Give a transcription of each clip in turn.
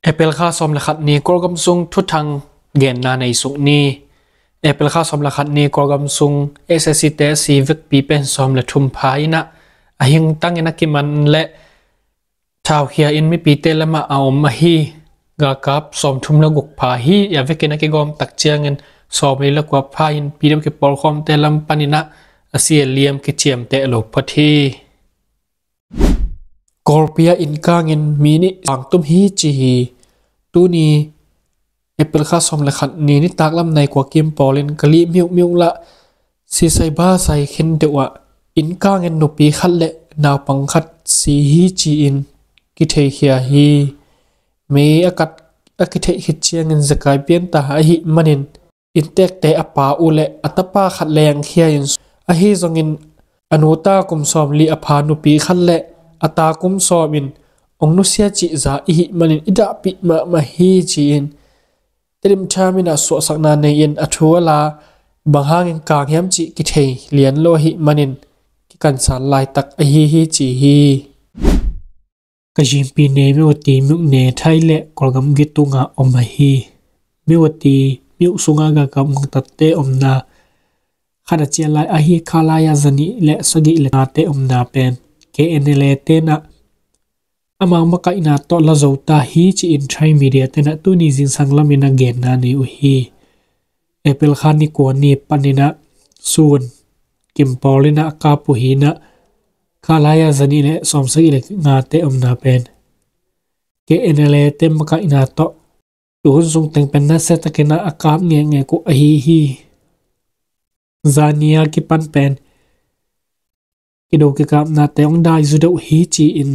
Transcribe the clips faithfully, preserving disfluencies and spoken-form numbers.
April kha sawm le khat ni Kawlgam sung thuthang genna nei suk ni. April kha sawm le khat ni Kawlgam sung S A C te a si vekpi pen sawm le thum pha in ah, a hingtangin a kiman le thaukhia in mipite lamah a om ahi galkap sawm thum le guk pha hi. A vekin a kigawm tak ciangin sawm li le kua pha in P D F kipawlkhawmte lam panin ah a si a liam kiciamteh lo phot hi. Kawlpi ah innkangin mi nih sang tum hi ci hi. Tuni April kha sawm le khat ni nitaklam nai kua kim pawlin Kali miuhmiuh lah sisai basai khin deuh ah innkangin nupi khat le naupang khat si hi ci-in kitheihkhia hi. Mei a kat a kitheih khit ciangin zekai pianta ahih manin inntekte a pa uh le a tapa khat lengkhia in, ahi zongin a nu ta kum sawm li a pha nupi khat le a ta kum sawm in ong nusia cih za ihih manin i dahpih mahmah hi ci-in Tedim Times in ah suahsakna nei in a thu a la, bang hangin kang hiam cih kithei lian lo ahih manin kikansan laitak ahi hi ci hi. Kachin pi ne Myawaddy miuh ne Thai le Kawlgam gei tungah om ahi. Myawaddy miuh sungah galkap ngongtatte omna khat a ciah lai ahi Khalaya zanih le sagih le ngate omna pen K N L A tenah amau makaihna tawh la zo ta hi ci-in Thai media tenah tuni zingsang lamin a genna nei uh hi. April kha ni kua ni paninah sun kim pawlinah a kap uh hinah Khalaya zanih le sawmsagih le ngate omna pen K N L A te makaihna tawh tuhun sung teng pen nasia takinah a kap ngekngek uh ahi hi. Zania kipan pen kido kikapnate hong dai zu deuh hi ci-in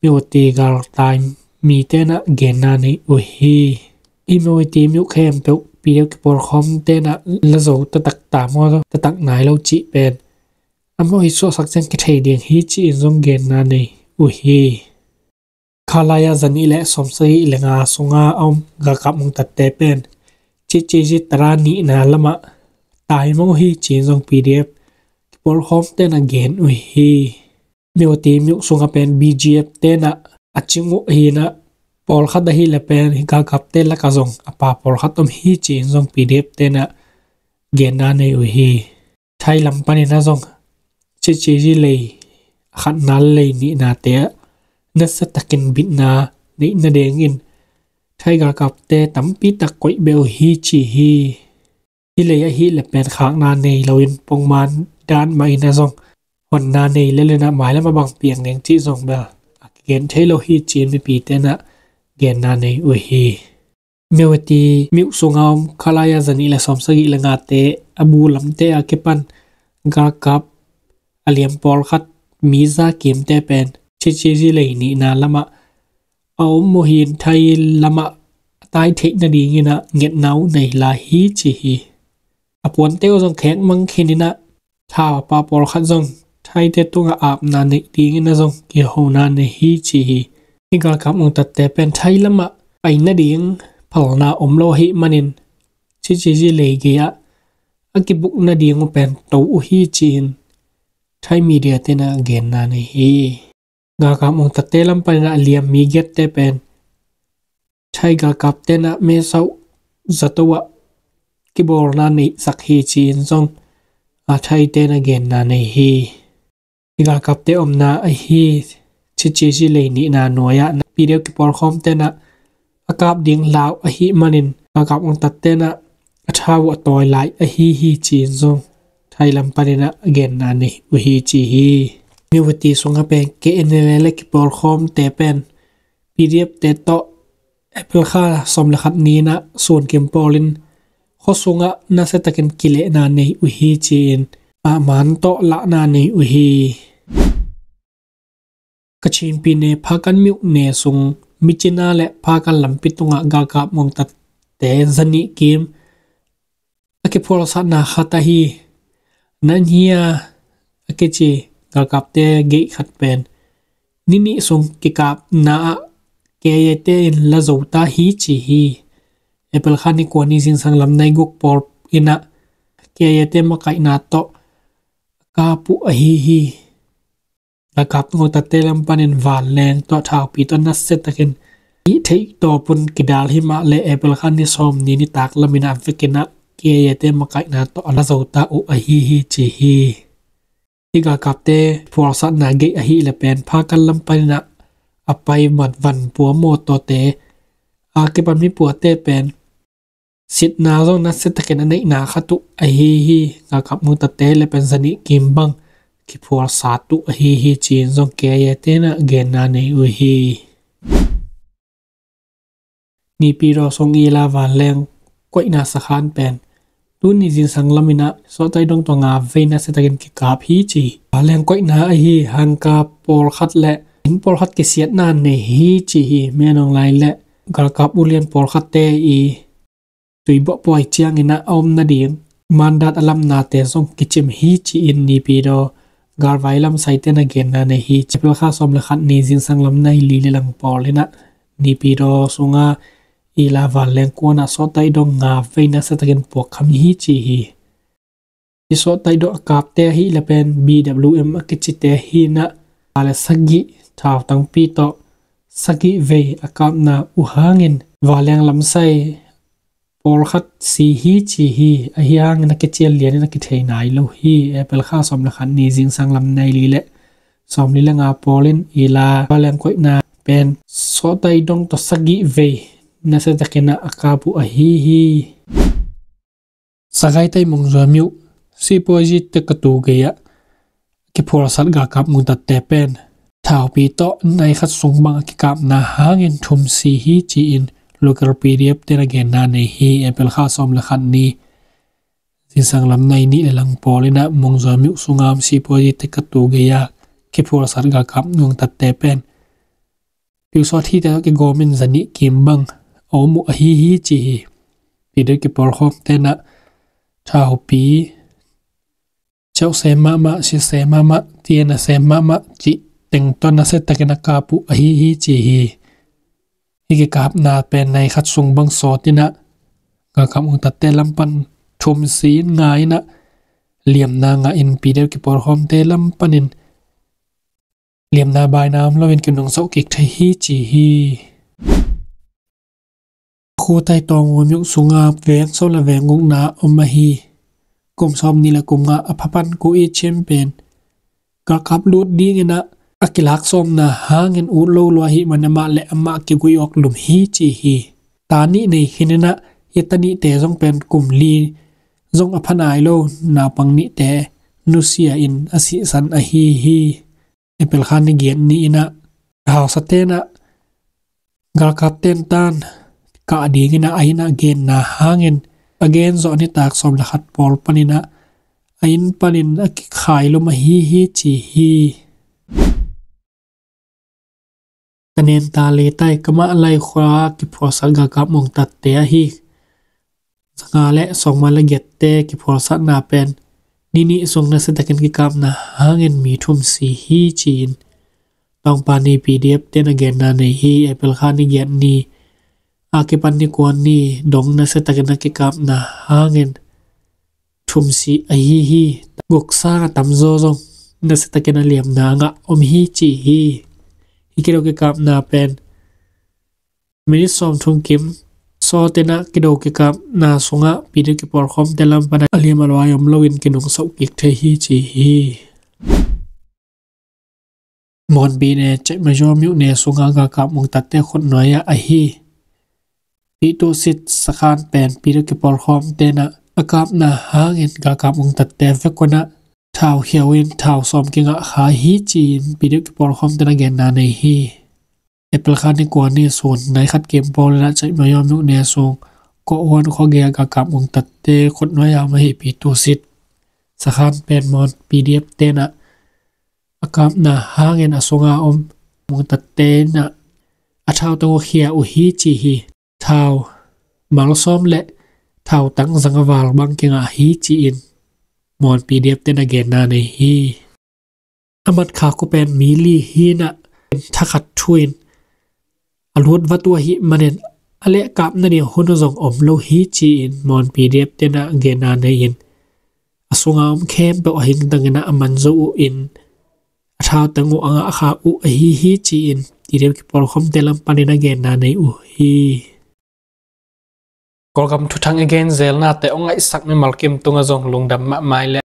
Myawaddy galtai mi tenah genna nei uh hi. Hih Myawaddy miuh khempeuh P D F kipawlkhawm tenah la zo taktak ta maw, taktak nai lo cih pen a mawh hi suahsak ciang kithei ding hi ci-in zong genna nei uh hi. Khalaya zanih le sawmsagih le nga sunga a om galkap ngongtatte pen Chichiji tara nihna lamah tai mawh hi ci-in zong P D F kipawlkhawm tenah gen uh hi. Myawaddy miuh sunga pen B G F tenah a cing uh hinah pawlkhat ahih le pen galkapte lakah zong a pa pawlkhat om hi ci-in zong P D F tenah genna nei uh hi. Thai lam paninah zong Chichiji lei a khatna lei nihnate ah nasia takin bitna neih nadingin Thai galkapte tampi tak koih beh uh hi ci hi. Hih lei ahih le pen khakna nei loin pongman dan mah inah zong honna nei le lenah mailam a bang piang ding cih zong bel a kigen thei lo hi ci-in mipi tenah genna nei uh hi. Myawaddy miuh sunga om Khalaya zanih le sawmsagih le ngate a bu lamte a kipan galkap a liam pawlkhat mi za kimte pen Chichiji lei nihna lamah a om uh hin Thai lamah a tai theih nadinginah ngetna uh nei lai hi ci hi. A puante uh zong khek mang khininah thau a pa pawlkhat zong Thaite tungah apna neih dinginah zong kihona nei hi ci hi. Hih galkap ngongtatte pen Thai lamah pai nading phalna om lo ahih manin Chichiji lei gei-ah a kibuk nading uh pen to uh hi ci-in Thai media tenah genna nei hi. Galkap ngongtatte lam paninah a liam mi giatte pen Thai galkap tenah mesauh zato ah kibawlna neihsak hi ci-in zong a Thai tenah genna nei hi. Hih galkapte omna ahi Chichiji lei nihna nuai-ah P D F kipawlkhawm tenah a kap ding lau ahih manin galkap ngongtat tenah a thau uh a tawi lai ahi hi ci-in zong Thai lam paninah a genna nei uh hi ci hi. Myawaddy sungah pen K N L A le kipawlkhawmte pen P D F te tawh April kha sawm le khat ni-inah sun kim pawlin khua sungah nasia takin kilehna nei uh hi ci-in a man tawh lahna nei uh hi. Kachin pi ne Phakan myone sung Myitkyina le Phakan lampi tungah galkap ngongtatte zanih kim a kiphualsatna khat ahi Nanyia a kici galkapte gei khat pen ni nih sung kikapna ah K I A te in la zo ta hi ci hi. April kha ni kua ni zingsang lam nai guk pawl inah K I A te makaihna tawh a kap uh ahi hi. Galkap ngongtatte lam panin vanleng tawh thaupi tawh nasia takin Ih theih tawpun kidal himah le April kha ni sawm ni nitak laminah vekinah K I A te makaihna tawh a la zota uh ahi hi ci hi. Hi galkapte phualsatna geih ahih le pen Phakan lam paninah a pai mat van pua mawtawte a kipan mi puate pen sitna zong nasiatakin a neihna khat uh ahi hi. Galkap ngungtatte le pen zanih kim bang kiphualsat uh ahi hi ci-in zong K I A tenah genna nei uh hi. Naypyidaw sung Ila vanleng koihna sakhan pen tuni zingsang laminah sawhtaih dong tawh nga vei nasiatakin kikap hi ci hi. Vanleng koihna ahi hangka pawlkhat le inn pawlkhat kisiatna nei hi ci hi. Min Aung Hlaing le galkap ulian pawlkhatte i tuibawh pawi cianginah a om nading mandat a lamnate zong kicim hi ci-in Naypyidaw galvai lamsaite na genna nei hi. April kha sawm le khat ni zingsang lam nai li le lang pawl inah Naypyidaw sunga Ila vanleng kuanah sawhtaih dong nga vei nasiatakin puakkham hi ci hi. Hi sawhtaih dong a kapte ahih le pen B W M a kicite hinah a le sagih thautangpi tawh sagih vei a kapna uh hangin vanleng lamsai pawlkhat si hi ci hi. Ahi hangin a kician lianin a kithei nai lo hi. April kha sawm le khat ni zingsang lam nai li le sawm li le nga pawlin Ila vanleng koihna pen sawhtaih dong tawh sagih vei nasiatakinah a kap uh ahi hi. Sagaing taimung zuamiuh sipuazi tekatu gei-ah kiphualsat galkap ngungtatte pen thaupi tawh nai khat sung bang a kikapna hangin thum si hi ci-in local P D F te na genna nei hi. April kha sawm le khat ni zingsang lam nai nih le lang pawl inah mungzuamiuh sunga om sipuazi tekatu gei-ah kiphualsat galkap ngungtatte pen piusawt hite tawh kigawmin zanih kim bang a om uh ahi hi ci hi. P D F kipawlkhawm tenah thaupi ceuhse mahmah, sise mahmah, tianase mahmah cih tengtawn nasiatakin a kap uh ahi hi ci hi. Hi kikapna pen nai khat sung bang sawtinah galkap ngungtatte lam pan thum si in nga inah liamna ngah in P D F kipawlkhawmte lam panin liamna baina om loin kinungsauh kik thei hi ci hi. Khutai tawng umiuk sunga veng so le veng gukna om ahi. Kum sawm ni le kum nga a phapan ku i chin pen galkap lut dinginah a kilak sawmna hangin ut lo lua hi man amah le amah kigui awk lum hi ci hi. Ta nih nei khininah i ta nihte zong pen kum li zong a phanai lo naupang nihte nusia in a sihsan ahi hi. April kha ni giat ni inah hausa tenah galkap tentan kah dinginah a innah genna hangin a gen zawh nitak sawm le khat pawl paninah a inn panin a kikhai lum ahi hi ci hi. Ka nenta leitai ka mah lai khua kiphuasat galkap mungtatte ahi. Zanga le sawngma le giatte kiphualsatna pen ni nih sung nasiatakin kikapna hangin mi thum si hi ci-in Tawngpani P D F te na genna nei hi. April kha ni giat ni a kipan ni kuan ni dong nasiatakin a kikapna hangin thum si ahi hi. Guksa a tamzaw zong nasiatakin a liamna ngah om hi ci hi. Hi kilo kikapna pen minit sawm thum kim sawtinah kido kikapna sungah P D F kipawlkhawmte lam pana a liam a luai om loin kinungsauh kik thei hi ci hi. Mawnbi ne Cetmayaw myone sunga galkap mungtatte khutnuai-ah ahi Pitusit sakhan pen P D F kipawlkhawmte na a kapna hangin galkap mungtatte vekun ah thau khiau in thau sawm kingah kha hi ci-in P D F kipawlkhawmte na genna nei hi. April kha ni kua ni sun nai khat kim pawl inah Cetmayaw myone sung Kawhuan khuagei ah galkap mungtatte khutnuai-ah om ahi Pitusit sakhan pen Mawn P D F te na a kapna hangin a sunga om mungtatte na a thau tang uh khia uh hi ci hi. Thau malsawm le thau tang zanga val bang kingah hi ci-in Mawn P D F te na genna nei hi. A mat kha ku pen mi li hinah thakhat thu in a lut vat uh ahi manin a lehkap nading hun uh zong om lo hi ci-in Mawn P D F te na genna nei in a sunga om khempeuh a hingtang inah a man zo uh in a thauteng uh a ngah kha uh ahi hi ci-in T D F kipawlkhawmte lam panin a genna nei uh hi. Kawlgam thuthang i gen zelnate hong ngaihsak mimal kim tungah zong lungdam mahmah hi leh